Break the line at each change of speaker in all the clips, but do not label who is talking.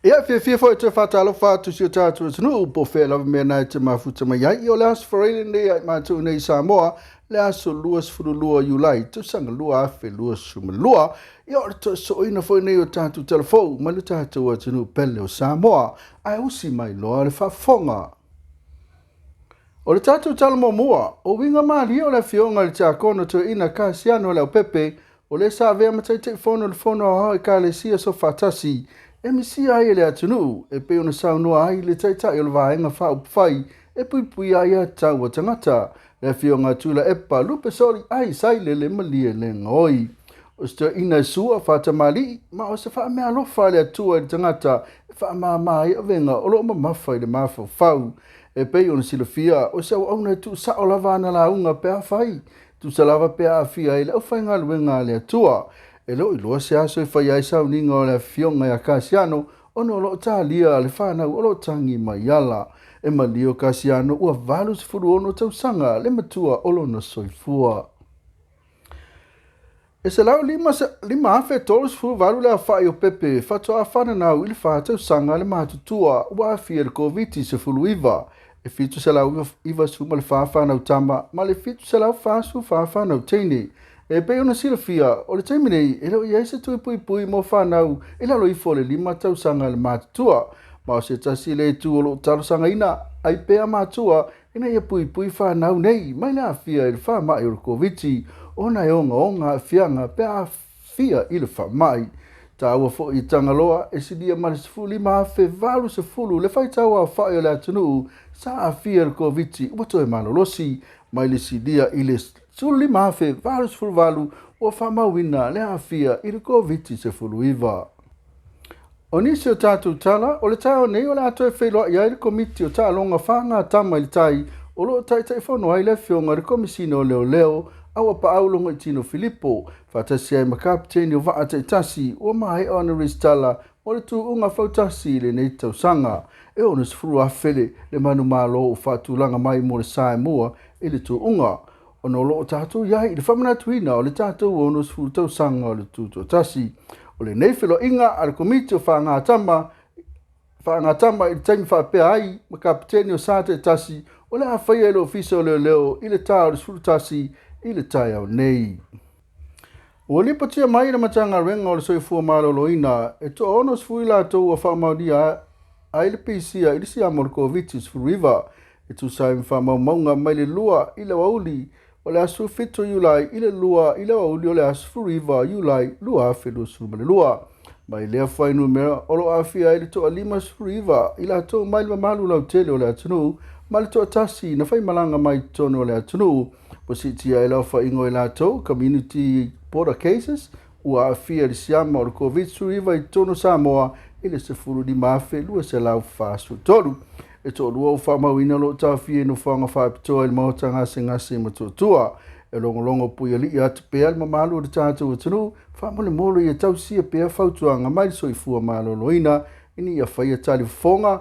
Ia, fiafia foi e toe faatalofa atu i si o tatou atunuu, po o fea lava mea na e te mafuta mai ai. Ia, o le Aso Faraile lenei ia i matou nei i Samoa, le aso 22 Iulai, tausaga 2022. Ia, o le toe sooina foi nei o tatou tala fou mai le tatou atunuu pele o Samoa, ae usi mai loa le faafofoga. O le tatou tala muamua, o uiga malie o le afioga i le Tiakono Toeaina Kasiano Leaupepe, o le sa avea ma Taitaifono o le Fono Aoao Ekalesia Soofaatasi e misia ai e le atunuu, e pei ona saunoa ai le Taitai o le Vaega Faaupufai e Puipuia Aiatatau a Tagata, le afioga a Tuilaepa Lupesoli Sailele Malielegaoi. O se toeaina e sua faatamalii ma o se faameaalofa a le Atua i le tagata e faamama ai avega o lo o mamafa i le mafaufau. E pei ona silafia, o se auauna e tuusao lava ana lauga pe afai, tusa lava pe aafia ai le aufaigaluega a le Atua. E le o iloa se aso e faia ai sauniga o le afioga ia Kasiano, ona o lo o talia le fanau o lo o tagi mai ala. E malie o Kasiano ua 86 tausaga le matua o lona soifua. E 105,038 le aofai o pepe faatoa fananau i le 4 tausaga le matutua ua aafia i le Koviti-19, e 794 fanau tama ma le 744 fanau teine. E pei ona silafia, o le taimi nei e le o i ai se tui puipui mo fanau i lalo ifo o le 5 tausaga le matutua, ma o se tasi le itu o lo o talosagaina ai pea matua ina ia puipui fanau nei mai le aafia i le faamai o le Koviti, ona e ogaoga aafiaga pe a aafia i le faamai. Taua foi i Tagaloa, e silia ma le 15,080 le faitau aofai o le atunuu sa aafia i le Koviti ua toe malolosi, mai le silia i le 15,088 ua faamauina le aafia i le Koviti-19. O nisi o tatou tala, o le taeao nei o le a toe feiloai ai le Komiti o Taaloga Faagatama i le Tai o lo o Taitaifono ai le afioga i le Komesina o Leoleo Auapaau Logoitino Filipo, faatasi ai ma kapeteni o vaa taitasi ua maea ona resitala mo le tuuga fautasi i lenei tausaga. E 60,000 le manumalo ua faatulaga mai mo le Samoa i le tuuga, ona o lo o tatou i ai i le faamanatuina o le tatou 60 tausaga o le tutoatasi. O lenei feloaiga a le Komiti o Faagatama i le taimi faapea ai ma kapeteni o sa taitasi o le a faia i le Ofisa o Leoleo i le ta o le 11 i le taeao nei. Ua lipotia mai le Matagaluega o le Soifua Maloloina e toa 60 i latou ua faamaonia ai le pisia i le siama o le Koviti-19, e tusa ai ma faamaumauga mai le 2 i le aoauli o le aso 7 Iulai i le 2 i le aoauli o le aso 19 Iulai 2022. Mai lea fuainumera o lo o aafia ai le toa 59 i latou mai le mamalu lautele o le atunuu ma le toatasi na faimalaga mai totonu o le atunuu. Ua siitia ai le aofaiga o i latou community border cases ua aafia i le siama o le Covid-19 i totonu o Samoa i le 15,243. E toalua ua faamauina o lo o taofia i nofoaga faapitoa i le maota gasegase i Motootua. E logologo puialii atu pea le mamalu o le tatou atunuu, faamolemole ia tausia pea fautuaga mai le Soifua Maloloina ina ia faia talifofoga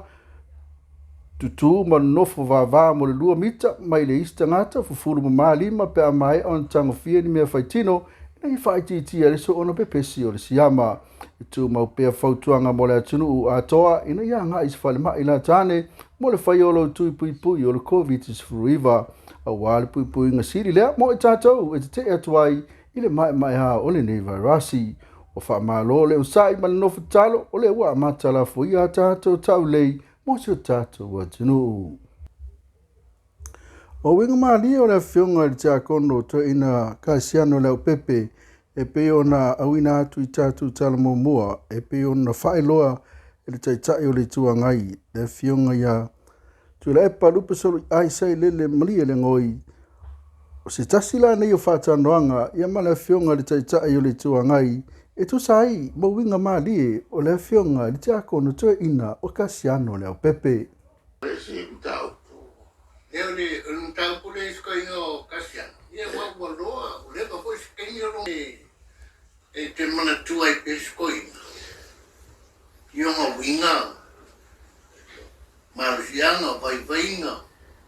tutū ma nonofo vavā mo le 2 mita mai le isi tagata, fufulu mamā lima pe a maea ona tagofia ni mea faitino ina ia faaitiitia le soona pepesi o le siama. E tumau pea fautuaga mo le atunuu atoa ina ia agai i se falemai latane mo le faia o lou tui puipui o le Covid-19, auā le puipuiga sili lea mo i tatou e tetee atu ai i le maemaea o lenei vairasi. Ua faamalo le onosai ma le nofo tatalo, o lea ua amata lafoia a tatou taulei mo si o tatou atunuu. O uiga malie o le afioga i le Tiakono Toeaina Kasiano Leaupepe e pei ona auina atu i tatou tala muamua, e pei ona faailoa e le Taitai o le Itu Agai, le afioga ia Tuilaepa Lupesoli Sailele Malielegaoi. O se tasi la nei o faatanoaga ia ma le afioga i le Taitai o le Itu Agai e tusa ai ma uiga malie o le afioga i le Tiakono Toeaina o Kasiano Leaupepe.
E o le mataupu lea i se o Kasiano, ia ua loa, ua leva foi se taimi o e te manatua ai pea se koina. I ona uiga, malosiaga, vaivaiga,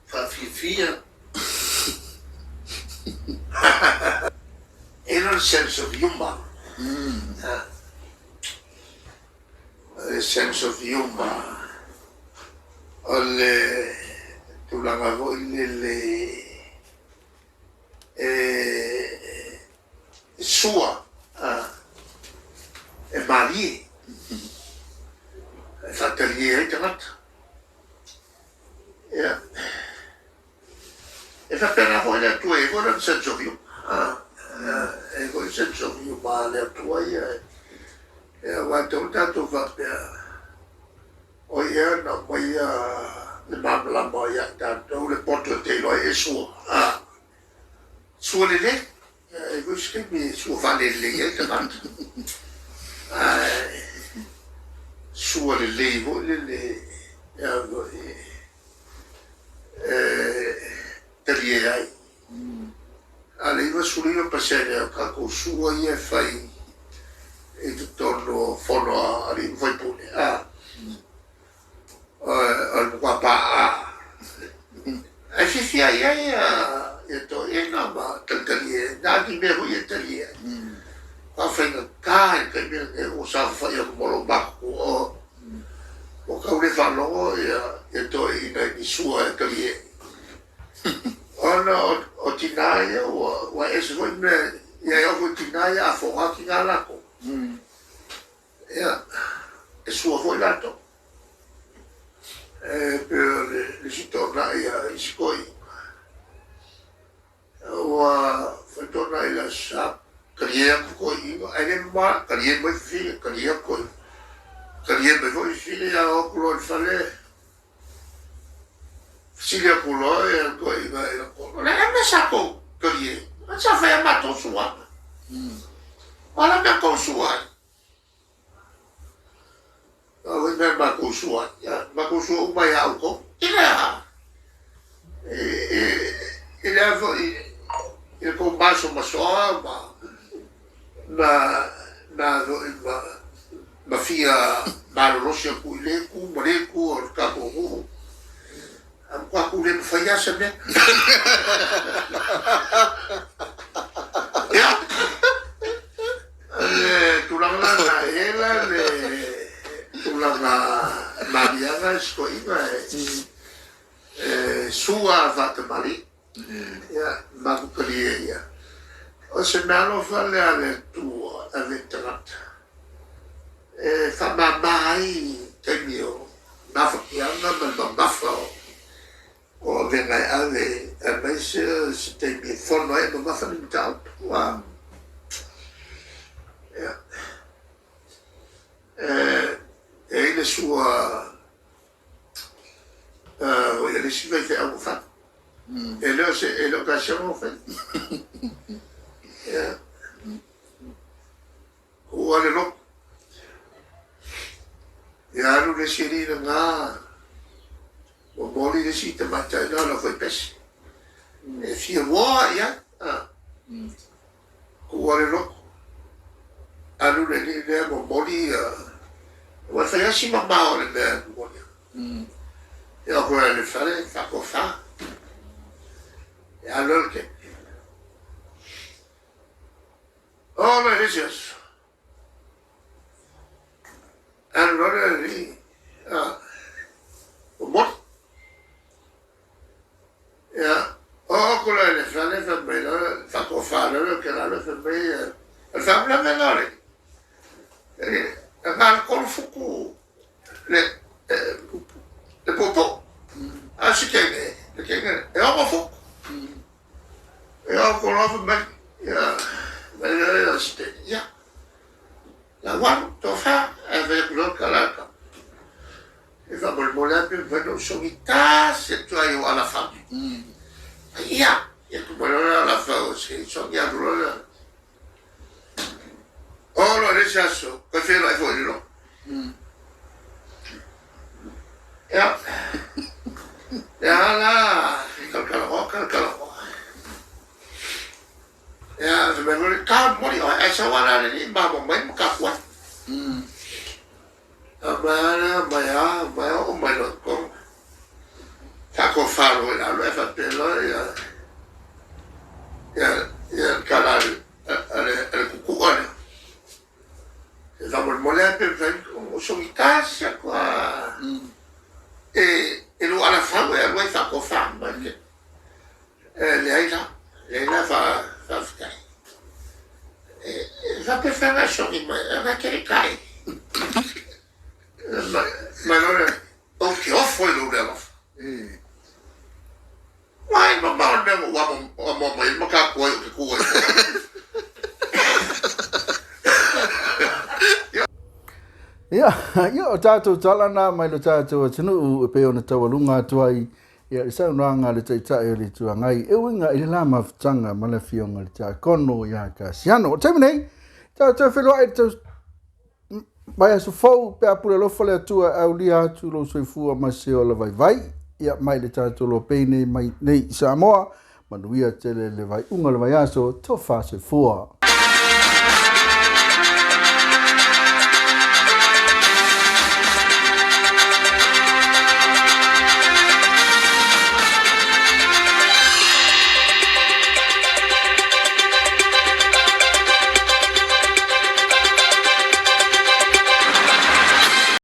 faafiafia.
E le sense of humor.
sense of humour, o le tulaga foi lele e sua e malie, e faatalie ai tagata. Ia, e faapena foi le Atua, e i ai foi lona sense of humour. E i ai foi le sense of humour a le Atua ia. Ia, aua e tatau ona tatou faapea, o ia na aumaia le malamalama ia i tatou, le poto e te iloa ai e sua. Sua lelei. E i ai foi se taimi e sua faalelelei ai tagata. Ae sua lelei foi lele e talie ai. A o le 99% o tatou sua ia e fai i totonu o fono a alii ma faipule, o le matua paaa. Ae fiafia i ai ia toeaiina ma talitalie, na ni mea foi ia e talie ai. Ua faigata i le taimi lenei ua saofafai atu ma lou matutua, ua tau le faalogo ia toeaiina i ni sua e talie ai. Ona o tina ia ua ese foi mea, ia e oo foi i tina ia a foga tina latou. Ia, e sua foi latou. E pei o le isi toonai a isi toeaiina, ua fai toonai i le Aso Sa, talie atu toeaiina, ae le mama, talie mai fafine, talie atu toeaiina, talie mai foi fafine, ia o atu loa i le fale, fesili atu loa ia toeaiina i le o le a le mea sa tou talie ai? Sa fai a matou suaga. O a la mea tou sua ai? A o mea matou sua ai, matou sua uma ia outou. I le a? I le a foi i le tou masomasoa ma ma ma foi ma ma fia malolosi atu i le itu ma le itu o le tatou nuu. A matua tu le mafai lava se mea. Ia, le tulaga la na e la le tulaga maliaga e sitoaiga e sua faatamali. Ia, matou talie ia. O se mea alofa lea a le Atua e ave i tagata e faamama ai taimi o nafatiaga ma le mamafa o avega e ave, aemaise o se taimi e fono ai e mamafa ni mataupu. Ia, e i ai le sua o le isi faifeau ua fai. E le o se, e le o kasiama ua fai. Ia. Ua le lotu. Ia alu le isi alii lena, ua moli le isi tamaitai na ona fai pesi. E fia moa i ai. Ua le lotu. Alu le alii lea momoli ia, ua fai lava si mamao o le mea e momoli ai. E oo foi i le fale, faatofa. E alu alu te. Oo mai le isi aso. Alu loa le alii, momoli. Ia, oo atu loa i le fale, fai mai loa, faatofa loa le otelalo, fai mai, o le faalavelave lena o le na o le 3 futu le puupuu. A o si teine, le teine, e 6 futu. E oo atu loa fai mai, ia, mai loa si teine, ia, la ua alu, tofa, ae fai atu loa le tala a le tama. E faamolemole lava pe mafai ona ou sogi tasi atu lava i ou alafau. Ia, ia tuu mai loa le alafau se i sogi atu loa le. Oo loa i le isi aso, toe feiloai foi i le lotu. Ia, lea la, talatalanoa, talatalanoa. Ia, fai mai foi le, ta momoli oe, ae sau lava la le alii ma amo mai ma tapuai. Aumai lea, aumai lava, aumai lava, oo mai loa i totonu. Faatofa loa i lalo ae faapea loa ia, ia, ia le tala a le, a le tutua lea. E faamolemole lava pe mafai ona ou sogi tasi. E faapefea ona e sogi mai, ona e te le i tae. Mai loa lea, Ou te ofo i lou le alofa. Ua e mamao i le mea na ou amoa mai ai ma tatou ai ou te tu ai.
Ia, ia o tatou tala na mai lo tatou atunuu e pei ona taualuga atu ai ia le saunoaga a le Taitai o le Itu Agai e uiga i le la mafutaga ma le Afioga i le Tiakono ia Kasiano. O le taimi nei, tatou feiloai i le tau vaiaso fou pe a pule alofa le Atua e aulia atu lou soifua ma se ola vaivai. Ia mai le tatou lopei nei mai nei i Samoa, manuia tele le vaiuga o le vaiaso, tofa soifua.